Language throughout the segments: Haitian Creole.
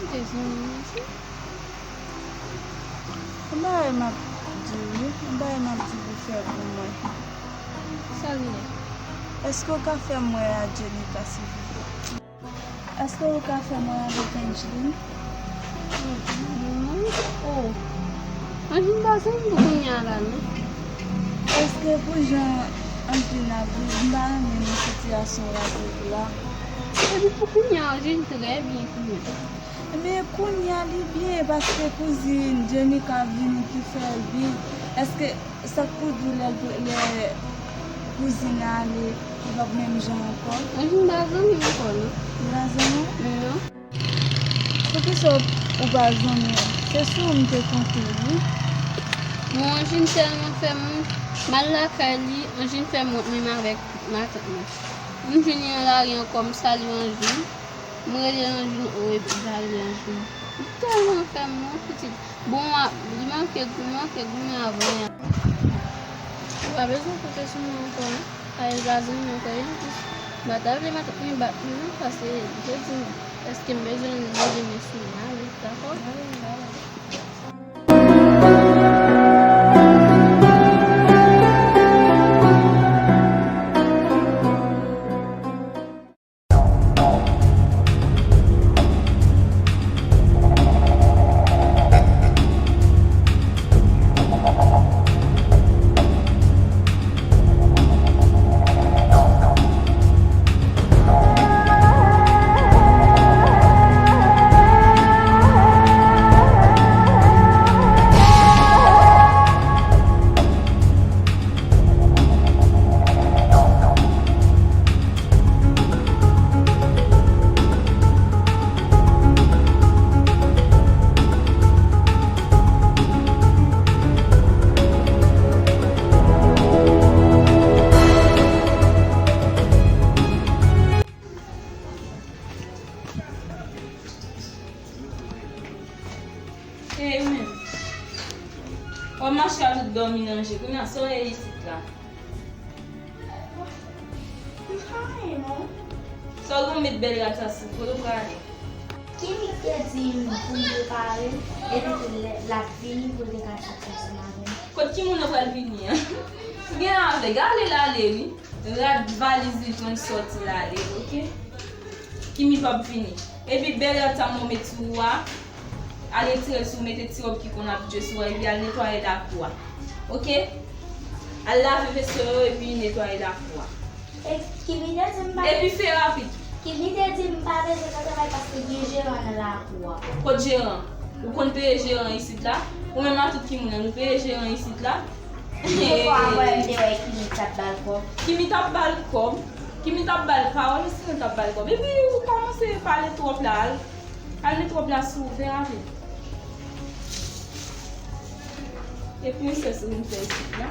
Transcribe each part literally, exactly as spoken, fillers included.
Mezanmi, mesye. Yon bagay m ap di w, wi. Yon bagay m ap di w pou fè pou mwen. Sa l ye? Èske w ka fè m wè a Jenica, silvouplè? Èske w ka fè m wè avèk Angeline? Oh. Angeline pa zanmi pou kounye a la, non. Èske pou jan Angeline ap viv, m pa renmen nan sitiyasyon w ap viv la. Epi pou kounye a, Angeline trè byen kounye a. Men kounye a li byen, paske kouzin Jenica vini ki fè l byen. Èske sa k pou di w lè, lè kouzin nan ale, li p ap menm jan ankò? Angeline pa zanmi m ankò, non. Li pa zanmi w? Non. Poukisa w pa zanmi w? Se sou ou m te konte, wi. Bon, Angeline tèlman fè m wont, m al lakay li, Angeline fè m wont menm avèk matant mwen. M jwenn li nan lari ankò, m salye Angeline. M rele Angeline o epi m pa rele Angeline. Li tèlman fè m wont, pitit. Bon, a, li manke, li manke goumen avè w. Ou pa bezwen konte sou mwen ankò, non. Paske l pa zanmi m ankò, e anplis, m pa ta vle matant mwen bat mwen, non, paske li te di m, èske m bezwen leve men sou mwen ale, dakò? Ey, men. W ap mache a tout dòmi nan je. Kounye a, sa w ye isit la? M pa anyen, non. Sa w gen w met bèl rad sa sou? Kote w prale? Kimi te di m pou m prepare m, epi tou lè l ap vini pou l te ka sot ansanm avè m. Kot ki moun nan pral vini an? Ou gen avèg, ale l ale, wi. Rad valiz li jwenn sòti l ale, oke? Kimi p ap vini. Epi bèl rad sa mwen met sou ou a, al retire l sou, mete ti wòb ki konn ap dwe sou a, epi al netwaye lakou a. Oke? Al lave veso yo epi netwaye lakou a. E Kimi te di m pa... Epi fè rapid. Kimi te di m pa bezwen fè travay paske gen jeran nan lakou a. Kot jeran? Ou konn peye jeran isit la? Ou menm a tout ki moun nan, nou peye jeran isit la? Yon fwa mwen menm te wè Kimi t ap ba l kòb. Kimi t ap ba l kòb? Kimi t ap ba l pawòl, ou sinon t ap ba l kòb. Epi ou kòmanse pale twòp la, al, al met twòp la sou ou, fè rapid. E prensès ou vin fè isit la.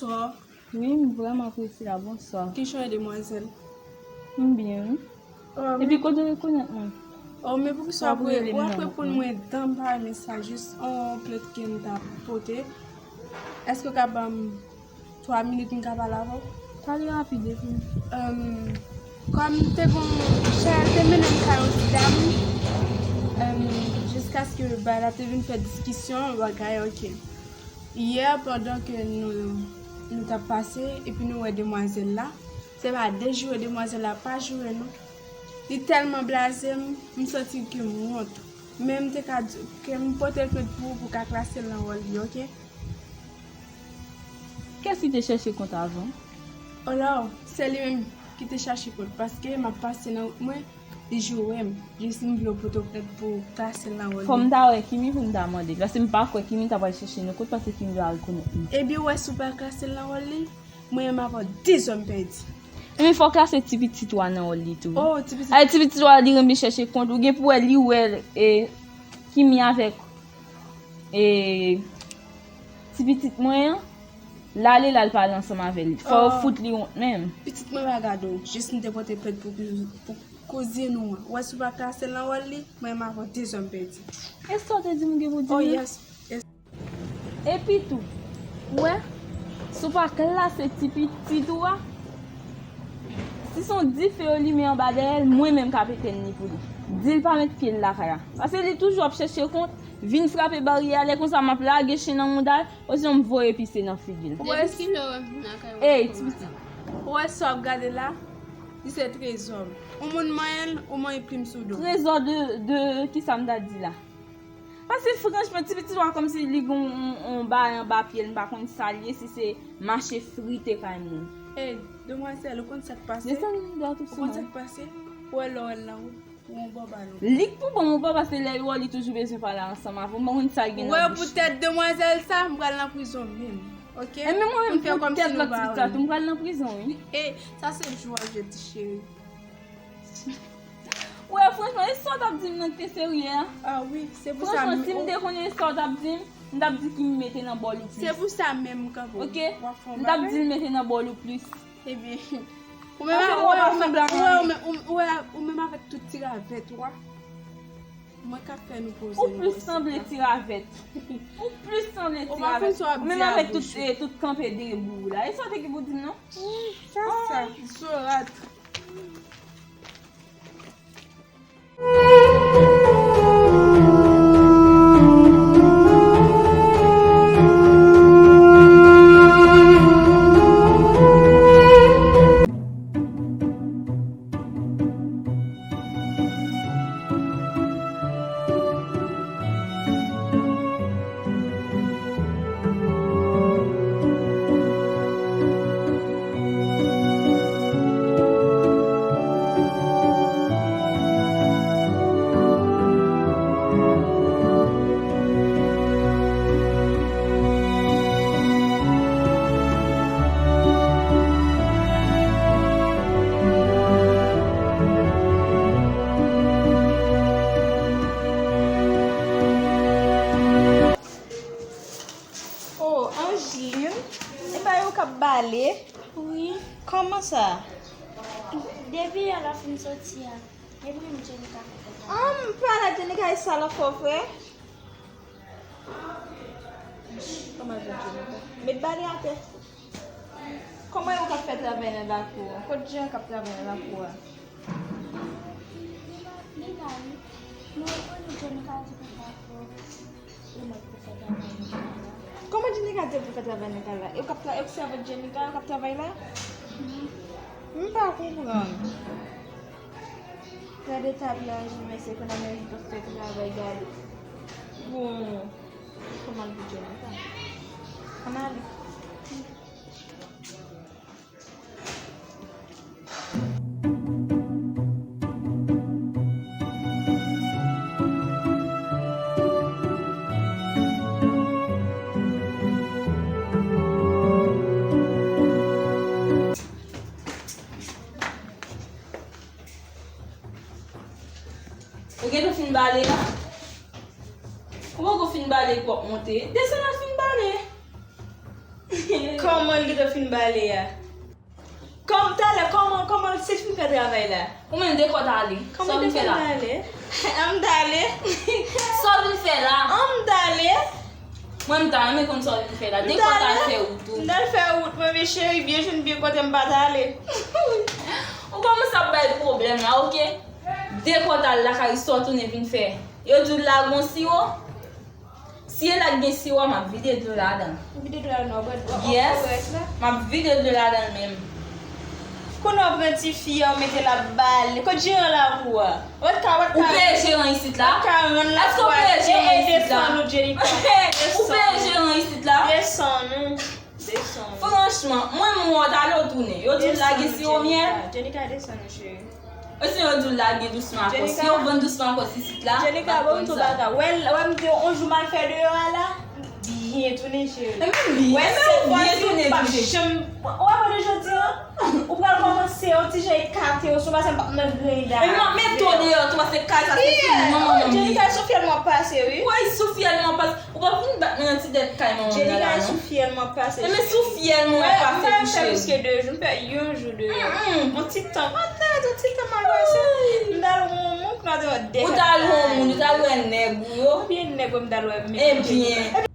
Bonswa. Wi, m vrèman apresye a. Bonswa. Kijan w ye, demwazèl? M byen, wi. Epi kote w rekonèt mwen? Oh, men poukisa w ap reponn mwen dan m pa renmen sa, jis yon plent ke m ta pote. Èske w ka ban m twa minit m ka pale avè w? Pale rapid epi. Kòm te gon chay te mennen m kay yon ti dam, jiskaske bagay la te vin fè diskisyon, bagay, oke. Yè, pandan ke nou, nou t ap pase, epi nou wè demwazèl la, se pa de joure demwazèl la pa joure nou. Li tèlman blaze m, m santi ke m wont. Men m te ka di ke m pote l plent pou ou, pou w ka klase l nan wòl li, oke? Kiyès ki te chèche kont avan? Olò, se li menm ki te chache kont, paske m ap pase nan wout mwen, Li joure m. Jis m vle w pote w plent pou klase l nan wòl li. Fò m ta wè Kimi pou m ta mande l. Paske m pa kwè Kimi ta pral chèche nou kot, paske Kimi pa rekonèt nou. Ebyen, w wè, si w pa klase l nan wòl li, mwen menm avè w de zòn pèdi. Ebyen, fò w klase ti pitit ou a nan wòl li tou. Oh, ti pitit. Ay, ti pitit ou a, li renmen chèche kont. Ou gen pou wè, li wè, e, Kimi avèk, e, ti pitit mwen an. L ale la, l pale ansanm avè l. Fò yo fout li wont menm. Pitit mwen pa gade w. Jis m te pote plent pou, pou kouzin ou an. Ou wè, si w pa klase l nan wòl li, mwen menm avè w de zòn pèdi. E sa w te di m gen pou di m? Oh, yes. Epi tou, ou wè, si w pa klase ti pitit ou a, si se yon dife yo limen anba dèyè l, mwen menm k ap etenn li pou li. Di l pa met pye l lakay la. Paske li toujou ap chèche kont, vin frape baryè a, lè konsa m ap lage chen nan mouda l, osnon m voye pise nan figi l. Depi kilè w ap vin lakay mwen? Ey, ti pitit. Ou wè sa w ap gade la? Li se trezò m. Ou moun manyen l, ou manyen plim sou do m. Trezò de, de, kisa m ta di la? Paske franchman, ti pitit ou a kòmsi li gen yon, yon, yon bagay anba pye l, m pa konn sa l ye, si se mache frite kay moun. Ey, demwazèl, ou konn sa k pase? Desann dwat ou sou mwen. Ou konn sa k pase? Ou wè lè w wè l nan wout, ou yon bò ba l. Li k pou ban m yon bò, paske lè l wè w, li toujou bezwen pale ansanm avè w. M pa konn sa l gen nan bouch li. Ou wè, poutèt demwazèl sa, m pral nan prizon menm, oke? E men mwen menm, poutèt lòt ti pitit la tou, m pral nan prizon, wi. E, sa se jou a jedi, cheri. Wè, franchman, e sa w t ap di m nan ki te serye a? Ah wi, se pou sa. Franchman, si m te konnen e sa w t ap di m, m t ap di ki m mete nan bòl ou plis. Se pou sa menm, kanpe. Oke? M t ap di l mete nan bòl ou plis. Ebyen, ou menm, ou wè, ou menm, ou wè, ou menm avèk tout ti ravèt ou a. Mwen ka fè nou poze nou. Ou plis sanble ti ravèt. Ou plis sanble ti ravèt. Ou menm avèk tout, eh, tout kanpe debou la. E sa w te gen pou di m, non? Sa, sa, zorat. Oh, Angeline, e pa ou k ap bale? Wi. Kòman sa? Depi yè l ap fin soti a, epi m Jenika fè kaka. Ann, pale ak Jenika, e sa l ap fè w fè? Kòman jwenn Jenika? Met bale atè. Kòman e ou k ap fè travay nan lakou an? Kot Jean k ap travay nan lakou a? Li la wi. Nou konnen Jenika di pou pa fè remòk pou fè travay nan kay la. Kòman Jenika di pou fè travay nan kay la? E ou k ap tra-, e ou k sèvant Jenika, ou k ap travay la? M pa konprann. Gade tapi Angeline, mesye, kounye a menm li p ap fè travay, gade. Bon, kòman l pou Jenika? Ann ale. Ou gentan fin bale a? Ou poko fin bale pou w ap monte. Desann al fin bale. Kòman l gentan fin bale a? Kòm talè, kòman, kòman se fin fè travay la? Ou menm dekòt ale. Sa w vin fè la? Ann m t ale. Sa w vin fè la? Ann m t ale. Mwen m ta renmen konn sa w vin fè la. Dekòt al fè wout ou. M t al fè wout mwen, men cheri, byen jwenn byen kote m pa t ale. Ou kòmanse ap bay pwoblèm la, oke? Dekòt al lakay, sa w tounen vin fè? Yo di w la gon siwo? Si e la k gen siwo, m ap vide dlo ladan l. Ou vide dlo ladan l, w ap, w ap, w ap pran rès la? Yes, m ap vide dlo ladan l menm. Kounye a w pran tifi a, w mete l ap bale. Kot jeran lakou a? Ou ka, ou ka. Ou peye jeran isit la? Ou ka rann lakou a. Èske w peye jeran isit la? Ey, ey, desann ou, Jenika. Ou peye jeran isit la? Desann ou. Desann ou. Franchman, mwen m wont, ale w tounen. Yo di w lage siwo myèl. Desann ou, Jenika. Jenika, desann ou, cheri. E si yo di w lage dousman ankò? Si yo vann dousman ankò isit la, Jenika, bon, tou bagay. Wè, wè, m di w, yon jou m al fè deyò a la, byen tounen, cheri. E menm byen, wè, se byen tounen tou, cheri. Wè, mwen, jodi a, ou pral kòmanse yon ti jan ekate yo sou, paske m p ap nan grenn da. E m ap mete w deyò tou, paske kay sa se sou manman m li. Jenika, sou fyèl mwen pase, wi. Wè, sou fyèl mwen pase. Ou pa vin bat mwen nan ti dèt kay manman m nan la, non. Jenika, sou fyèl mwen pase. Enben, sou fyèl mwen pase tou, cheri. M fè pliske de jou, m fè yon jou deyò. Yon ti tan, pa tèt, yon ti tan m al wè se. M t al wè yon moun, m t al wè de. Ou t al wè yon moun, ou t al wè nèg ou yo. Ebyen, nèg ou m t al wè, men. Ebyen.